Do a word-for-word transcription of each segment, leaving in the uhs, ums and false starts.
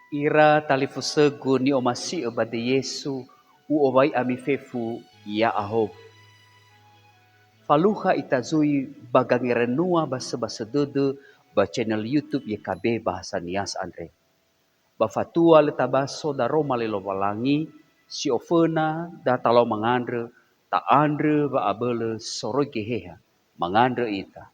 Ira talifusögu ni'omasi'ö ba döi Yesu, u'owai ami fefu ya'ahowu. Falukha itazui ba gangerenua basöbasö dödö ba channel YouTube Y K B Bahasa Nias andre. Ba fatua lö tabaso daroma li Lowalangi, si oföna da talau mangandrö, ta'andrö wa'abölö soroi Geheha, mangandrö ita.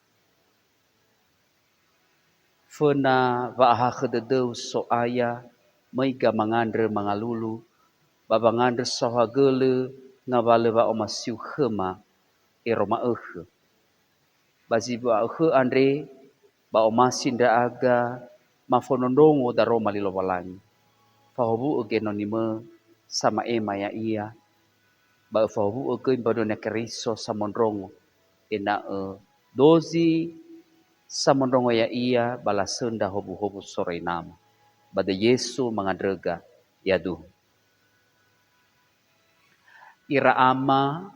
Föna wa'ahakhö dödöu So'aya, möiga mangandrö mangalulu, ba wangandrö saohagölö ngawalö wa'omasiu khöma, ero ma'ökhö. Ba zi ma'ökhö andre, ba omasi ndra'aga mafondrondrongo daroma li Lowalangi. Fahowu'ö genonimö sama'ema ya'ia, ba öfahowu'ö göi mbanua Niha Keriso samondrongo, ena'ö dozi samondrongo ya'ia ba lasöndra howuhowu soroi Nama. Ba döi Yesu mangandröga, yaduhu. Ira ama,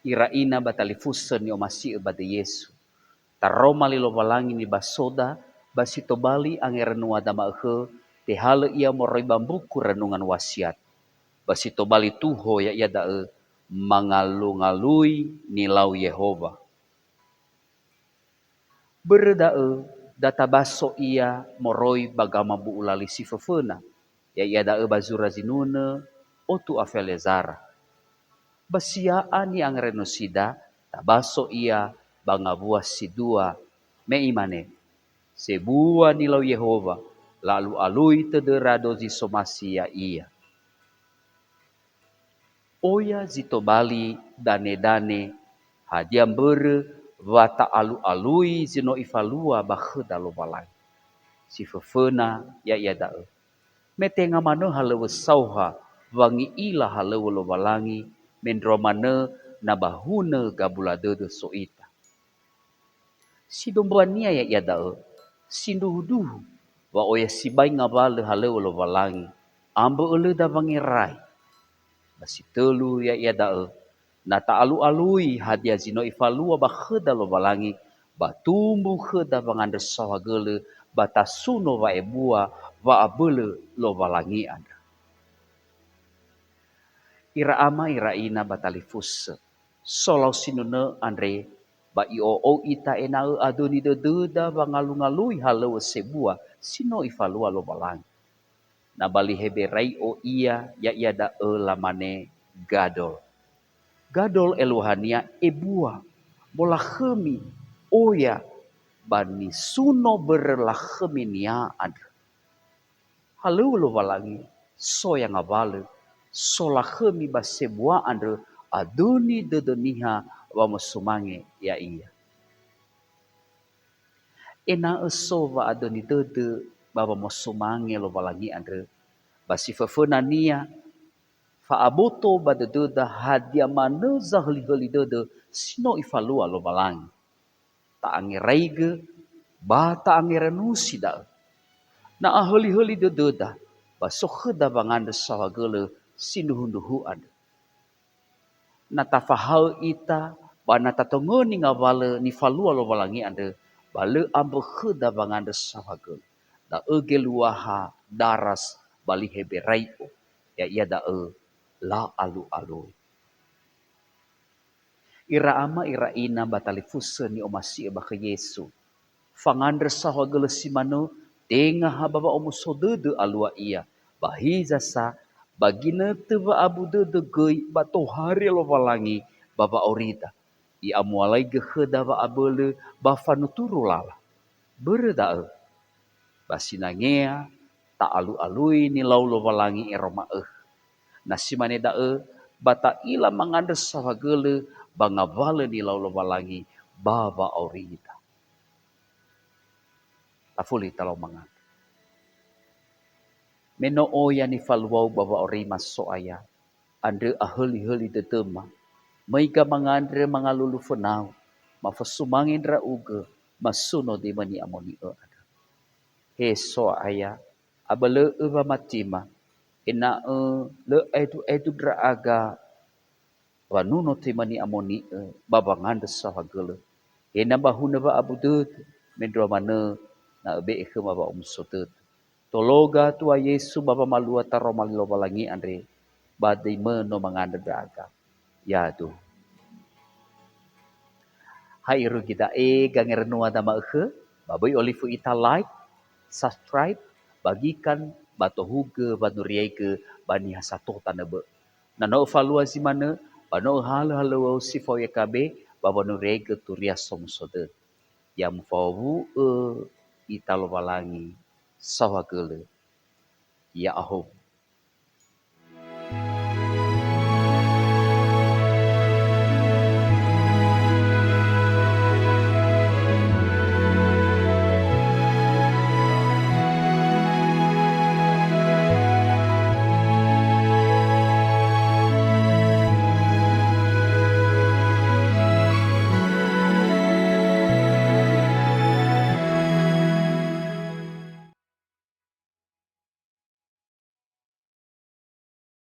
ira ina ba talifusö ni'omasi'ö ba döi Yesu. Taroma li Lowalangi nibasoda, ba si tobali angerenuada ma'ökhö, tehalö ia moroi ba mbuku Renungan Wasiat. Ba si tobali tuho ya'ia da'ö, mangalungalui nilau Yehowa. Börö da'ö, da tabaso ia moroi ba gambu'ula li si föföna, ya'ia da'ö ba zura zinunö, otu afe lezara. Ba sia'a ni'angerenusida, tabaso ia ba ngawua si dua, me imane, "Sebua nilau Yehowa, la'alu'alui tödöra dozi somasi ya'ia." Oya zi tobali danedane, hadia mbörö wa ta'alu'alui zi no ifalua ba khöda Lowalangi? Si föföna ya'ia da'ö. Me tenga manö halöŵö saoha wangi'ila halöŵö Lowalangi, mendrua manö na ba hunö gabula dödö so ita. Si dombua-Nia ya'ia da'ö, sindruhundruhu wa oya sibai ngawalö halöŵö Lowalangi, ambö ölöda wangerai. Ba si tölu ya'ia da'ö, na ta'alu'alui hadia zi no ifalua ba khöda Lowalangi, ba tumbu khöda wangandrö saohagölö, ba tasuno wa'ebua wa'abölö Lowalangi andrö. Ira ama, ira ina ba talifusö, solau sinunö andre, ba i'o'ou ita ena'ö adöni dödöda wangalungalui halöŵö sebua si no ifalua Lowalangi. Na ba li Heberai'o ia, ya'ia da'ö lamane gadol. Gadol eluahania ebua, molakhömi oya ba nisuno börö lakhöminia andrö. Halöŵö Lowalangi, soya ngawalö, solakhömi ba sebua andrö adöni dödö niha wamosumange ya'ia. Ena'ö so wa'adöni dödö ba wamosumange Lowalangi andrö, ba si föfönania, fa'aboto ba dödöda hadia manö zahölihöli dödö si no ifalua Lowalangi. Ta'angeraigö, ba ta'angeranusi da'ö. Na ahölihöli dödöda, ba so khöda wangandrö saohagölö sindruhundruhu andrö. Na tafahaö ita, ba na tatongöni ngawalö nifalua Lowalangi andrö, ba lö ambö khöda wangandrö saohagölö. Da'ö geluaha daras ba li Heberai'o, ya'ia da'ö la'alu'alui. Ira ama, ira ina ba talifusö ni'omasi'ö ba khö Yesu. Fangandrö saohagölö si manö, tenga ha ba wa'omuso dödö alua ia, ba hiza sa, ba ginötö wa'abu dödö göi ba tohare Lowalangi ba wa'aurida. I'amualaigö khöda wa'abölö ba fanuturu lala. Börö da'ö, ba sinangea ta'alu'alui nilau Lowalangi ero ma'ökhö. Na si mane da'ö, ba ta'ila mangandrö saohagölö ba ngawalö nilau Lowalangi ba wa'aurida. Tafuli talau mangandrö. Me no oya nifaluau ba wa'aurima So'aya, andrö ahölihöli dödöma, möiga mangandrö mangalulu fönau, mafosumange ndra'ugö, masuno döimö ni'amoni'ö andrö. He So'aya, abölö'ö wamatima, ena'ö lö aedu-aedu ndra'aga wanuno töimö ni'amoni'ö ba wangandrö saohagölö. He na ba hunö wa'abu dödö, mendrua manö na öbe'e khöma wa'omuso dödö. Tologa Tua Yesu ba wamalua taroma li Lowalangi andre, ba döi mö no mangandrö ndra'aga. Yadu. Ha irugi da'e gangeranua dama'ökhö, ba böi olifu ita like, subscribe, bagikan, ba tohugö wanuriaigö ba niha sato tanö bö'ö. Na no öfalua zi manö, ba no öhalöhalöŵö si fao Y K B, ba wanuriaigö Turia Somuso Dödö. Ya mufawu'ö ita Lowalangi saohagölö. Ya'ahowu.